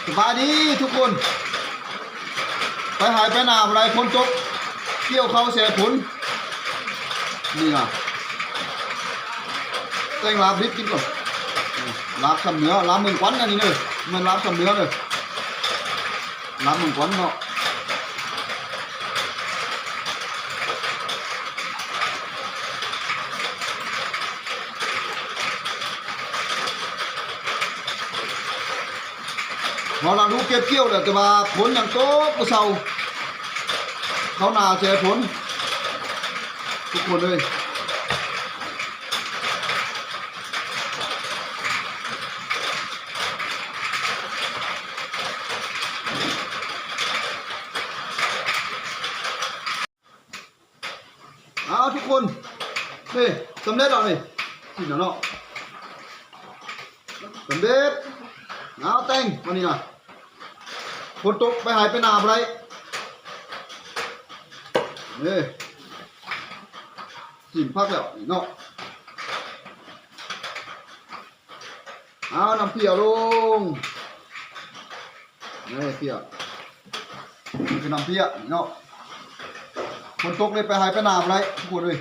ສະບາຍດີທຸກຄົນ ໄປໄຮ່ໄປນາບໍ່ໄດ້ ຝົນຕົກ ກ່ຽວເຂົ້າແຊ່ຝົນ ນີ້ນະ ແຕ່ງລາບດິບກິນກ່ອນ ລາບຊຳເໜືອ ລາບເມືອງຂວັນ ອັນນີ້ເດີ ແມ່ນລາບຊຳເໜືອເດີ ລາບເມືອງຂວັນເນາະ. ເຮົາລະຮູ້ເກັບກ່ຽວແລ້ວ ແຕ່ວ່າຝົນຍັງຕົກບໍ່ເຊົາ ເຂົ້ານາແຊ່ຝົນ ທຸກຄົນເອີຍ. ເອົາທຸກຄົນ ນີ້ສຳເລັດແລ້ວນີ້ ກິນແລ້ວເນາະ ສຳເລັດ ເອົາແຕ່ງ ວັນນີ້ນະ ຝົນຕົກໄປໄຮ່ໄປນາບໍ່ໄດ້ ນີ້ ກິນຜັກແລ້ວນີ້ເນາະ ເອົານ້ຳເພຍລົງ ນີ້ເພຍ ນີ້ຄືນ້ຳເພຍເນາະ ຝົນຕົກເລີຍໄປໄຮ່ໄປນາບໍ່ໄດ້ທຸກຄົນເອີຍ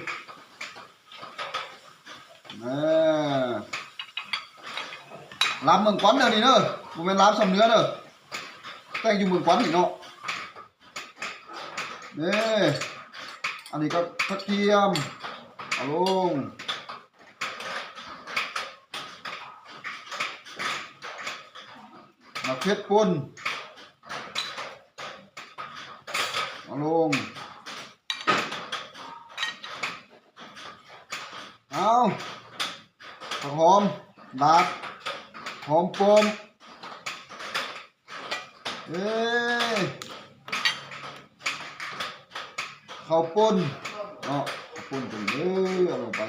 ເອີ ລາບເມືອງຂວັນເດີນີ້ເດີ ບໍ່ແມ່ນລາບຊຳເໜືອເດີ ແຕ່ງຢູ່ເມືອງຂວັນນີ້ເນາະ ນີ້ ອັນນີ້ກໍກະທຽມ ເອົາລົງ ໝາກເຜັດປົ່ນ ເອົາລົງ ເອົາ ຜັກຫອມ ດາດ ຫອມປ້ອມ ເອີ ເຂົ້າປົ່ນເນາະ ເຂົ້າປົ່ນກັນເດີ ເອົາລົງໄປ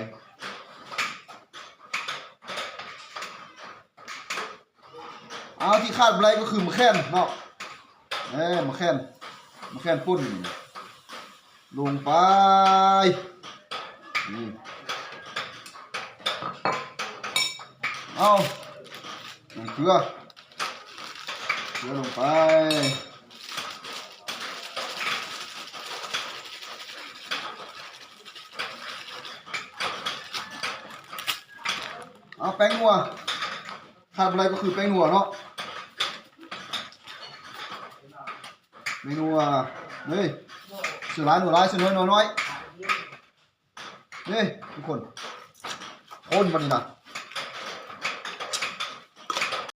ເອົາ ທີ່ຂາດບໍ່ໄດ້ກໍຄືໝາກແຄນເນາະ ເອີ ໝາກແຄນ ໝາກແຄນປົ່ນ ລົງໄປ ນີ້ ເອົາ ນ້ຳເກືອ ເກືອລົງໄປ ເອົາ ແປ້ງນົວ ຂາດບໍ່ໄດ້ກໍຄືແປ້ງນົວເນາະ ແປ້ງນົວ ນີ້ ສ່ວນຫຼາຍນົວຫຼາຍ ສ່ວນໜ້ອຍນົວໜ້ອຍ ນີ້ທຸກຄົນ ຄົນບັດນີ້ນະ